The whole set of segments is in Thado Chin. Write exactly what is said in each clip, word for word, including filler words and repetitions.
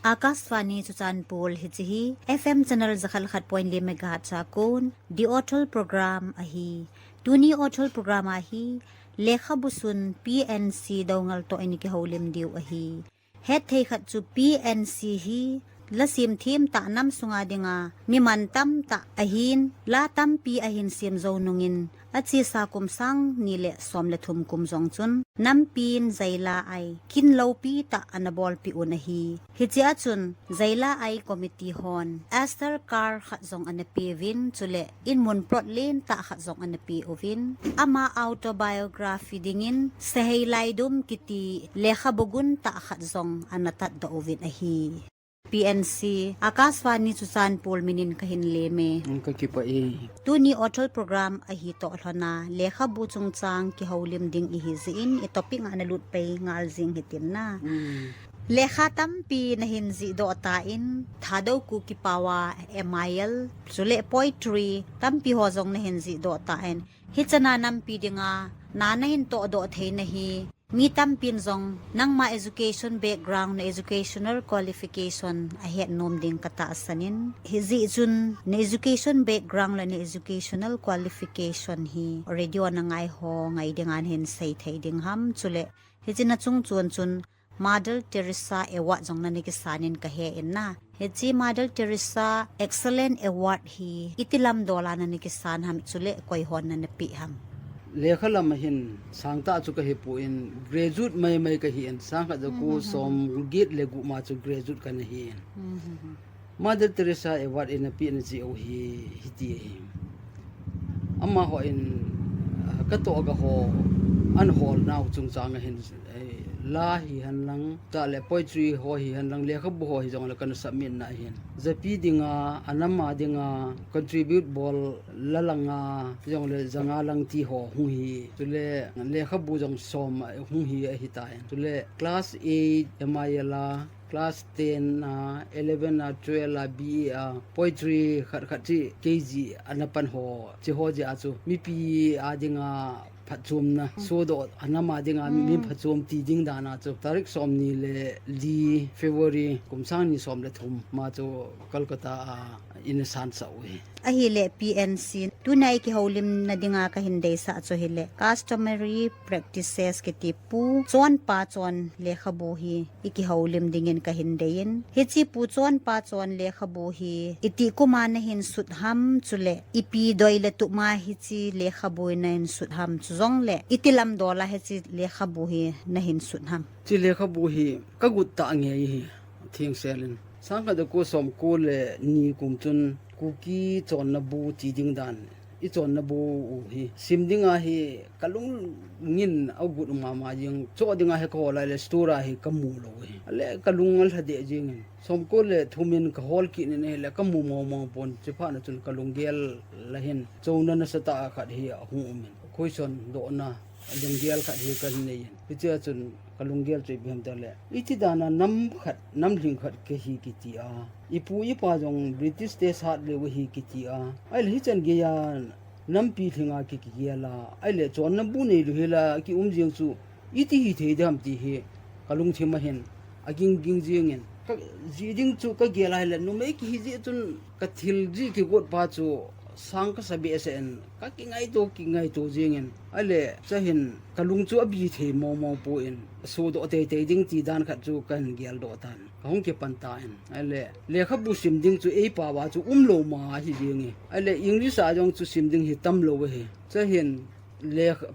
Akashvani Churachandpur hiche hi F M channel jakhat le khat point li megahertz a kon The Author Program ahi. Tuni Author Program a hi lekhabu sun P N C Doungel toh in kihoulim diu ahi. Hetthei khat chu P N C hi la semthem tah nam sunga dinga mi mantam tah ahin, la tampi ahin sem jou nungin, achesa kum sang ni le som le thum kum jong chun nampin jaila ai kin loupi tah ana bolpeh un ahi. Hichea chun jaila ai committee hon Esther card khat jong ana peuvin, chule in mun plot lentah khat jong ana peuvin, ama autobiography dingin Sahei Laidum kiti lekhabu guntah khat jong ana tatdoh uvin ahi. P N C, Akashvani Churachandpur minin kahin lem e. Ka kipah e. Tuni Author Program ahi toh lhona, lekhabu chungchang kihoulim ding ihi jeh in, i topic a nalut pai ngal jing hitin na. Lekha tampi nahin jihdoh tan, Thadou Kuki paova M I L, chule poetry tampi ho jong nahin jihdoh tan, hichea nampi dinga na nahin tohdoh theina hi, mi tampin jong nangma education background, na educational qualification ahet nom ding katahsan in, hijeh chun na education background le na educational qualification hi radio a nangai ho ngai dinga nahin sei thei ding ham, chule hiche nachung chon chun Mother Teresa Award jong nana kisan in kahe in na. Hiche Mother Teresa Excellent Award hi iti lamdol a nana kisan ham, chule koi hon nana peh ham? Lekha lam a hin sangtah chu kahipon, graduate maimai kahin, sangkhat jako somget le gup ma chu graduate kana hin. Mother Teresa Award in apehna jeh u hi hiti ahi. Amahon, ah, katoh kaho, ana holnau chungchang a hin, eh, la hihen lang, chule poetry ho hihen lang, lekhabu ho hijongle kana submit na ahin, japi dinga, anam a dinga contribute bol la langa, hijongle janga lang ti ho hung hi. Chule lekhabu jong som hung hi ahitan. Chule class eight M I L a, class ten a, eleven a, twelve a, B A a, poetry khat khat chu keiji ana pan ho, hiche ho jeh a chu mipi a dinga phatchomna, sodoh, anam a dinga mi, mi phatchom ti ding dan a chu, tarik somni le li February kum sang ni som le thum ma chu Kolkata a ina sansah u ahi. Ahile P N C, tuna i kihoulimna dinga kahin deisah chu hile customary practices kiti Pu Chonpa Chon lekhabu hi i kihoulim dingin kahin deiyin. Hiche Pu Chonpa Chon lekhabu hi itih kuma nahin sut ham, chule ipi doi le tup ma hiche lekhabu hi nahin sut ham, chujongle iti lamdol a hiche lekhabu hi nahin sut ham? Hiche lekhabu hi kagot tah ngei hi, thengsel in. Sangkhat jako somko le ni kum chun Kuki chonna bu ti ding dan, i chonna bu u hi sim dinga hi kalung in agot mama jing, choh dinga hi kahol a le store a hi kamu lou hi. Ale kalung alha deh jingin, somko le thum in kahol kit in ahile kamu mong mong pon, chuphat na chun kalung gel la hin, chonna nasatah khat hi ahung um in, khuison dohna lunggel khat hi kahin nei in. Hichea chun kalunggel chu ipi ham tile, iti dan a nam khat, nam lhing khat kahi kiti a, ipu ipa jong British te sat leu ahi kiti a, ahile hichan geiya nampi lhinga ki, kigel a, ahile chonna bu neilou hela kium jeng chu iti hithei ding ham ti hi kalungthim a hin aging ging jingin, kajih ding chu kagel a hile numei kihi jeh chun kathil jih kigot pa chu sang kasa behseh in, kakingaito, kingaito jingin, ahile chahin kalung chu abi thei mong mong pon, sodoh teitei ding ti dan khat chu kahin geldoh tan, kahung kipan tan. Ahile lekhabu sim ding chu eipao a chu umlou ma ahi jinge, ahile English a jong chu sim ding hi tamlou ahi. Chahin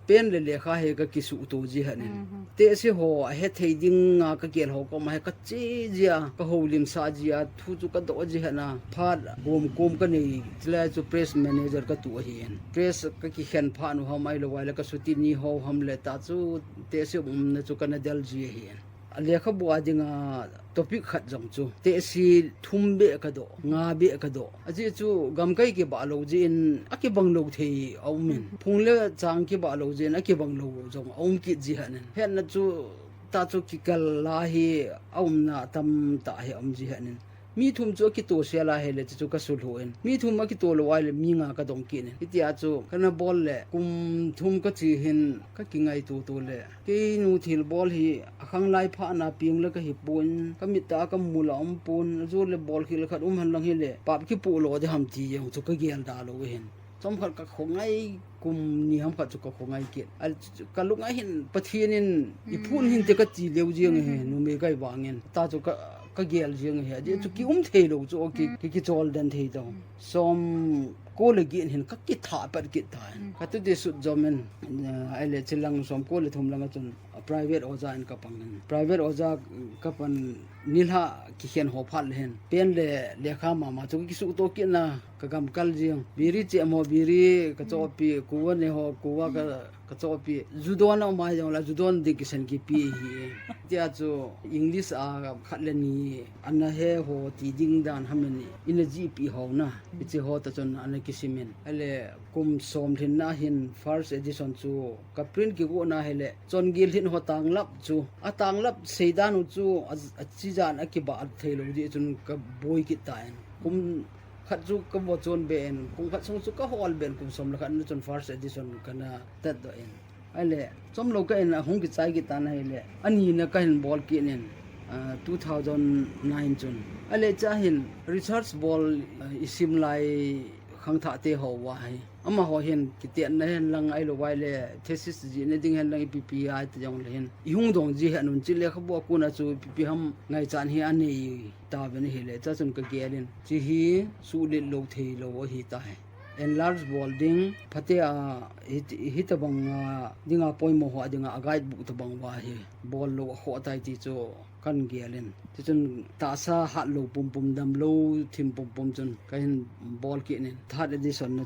pen le lekha hi kakisuhto ji ahin. Tehse ho ahethei dinga kagel ho koma hi kache jia, kahoulimsah jia, thu chu kadoh ji ahin. Phat gomkom kanei, chulai chu press manager katoh ahin. Press kakikhen phat u ham ahilou le kasuti ni ho ham le tah chu tehse umna chu kana del ji ahin. Lekhabu a dinga topic khat jong chu tehse thum beh kadoh, nga beh kadoh. Ajeh chu gamkai kibah lou jeh in akibang lou thei aumin, phung le chang kibah lou jeh in akibang lou jong aum kit ji ahin. Hetna chu tah chu kikal la hi aumna tamtah hi aum ji ahin. Mi thum chu akito sel ahile, chuchu kasulhu in. Mi thum akito lou ahile, mi nga kadong kit in. Hitia chu kana bol le, kum thum kache hin, kakingaito to le. Keinu thilbol hi, akhanglai phat na peng le kahi pon, kamit a kamu la um pon, ajou le bol khel khat um hen lang hile, pap kipoh lo ding ham ti jong chu kagel da lou hin. Chomkhat kakhongai, kum ni ham khat chu kakhongai kit. A, kalung a hin Pathen in eiphun hinte kati leu jeng ahi, numei kahi vangin. Ta chu ka, kagel jeng ahi. Ajeh chu kium thei lou chu, ki, ki, kichol den thei to. Somko le get hin kakithah pat kit tan. Katuti sut jom in, eh, ahile chulang somko le thum lang a chun, private oja in kapang in. Private oja kapan nilhah kikhen ho phat le hin. Pen le lekha mama chu kisuhto kit na kagam kal jeng. Biri chem ho biri kachohpi, kuva ne ho kuva ka, kachohpi. Ju don a um a jong la ju don ding kisan kipe hi. Tia chu English a khat le ni ana he ho ti ding dan ham in ina jihpi ho na. Hiche ho ta chun ana kisim in. Ahile kum som lhin na hin first edition chu ka print kigo na hile. Chon gel hin ho tanglap chu. Atanglap seidan u chu a, achijan akibah thei lou jeh chun kaboi kit tan. Kum khat chu kavo chon be in, kum khat sung chu kahol be in, kum som le khat na chun first edition kana tat doh in. Ahile, chomlou kah in ahung kichai kit tan ahile, ani na kahin bol kit in, ah, two thousand nine chun. Ahile, cha hin research bol, ah, isim lai khangthah te ho va hi. Amaho hin, kiten na hen lang ahilou vai le, thesis jih na ding hen lang ipi pi a iti jong le hin. Ihung dong ji hen un chu lekhabu a kon a chu ipi pi ham ngaichat hi anei ta ve na hile, cha chun kagel in. Chi hi suhlet lou thei lou ahi tai. Enlarge bol ding, phatea, hit, hitabang a, dinga poimo ho a dinga, a guidebook tabang va hi. Bol lou akhoh tai ti chu kan gel in. Chuchun tahsa hatlou pumpum damlou thim pumpum chun kahin bol kit in. Third edition na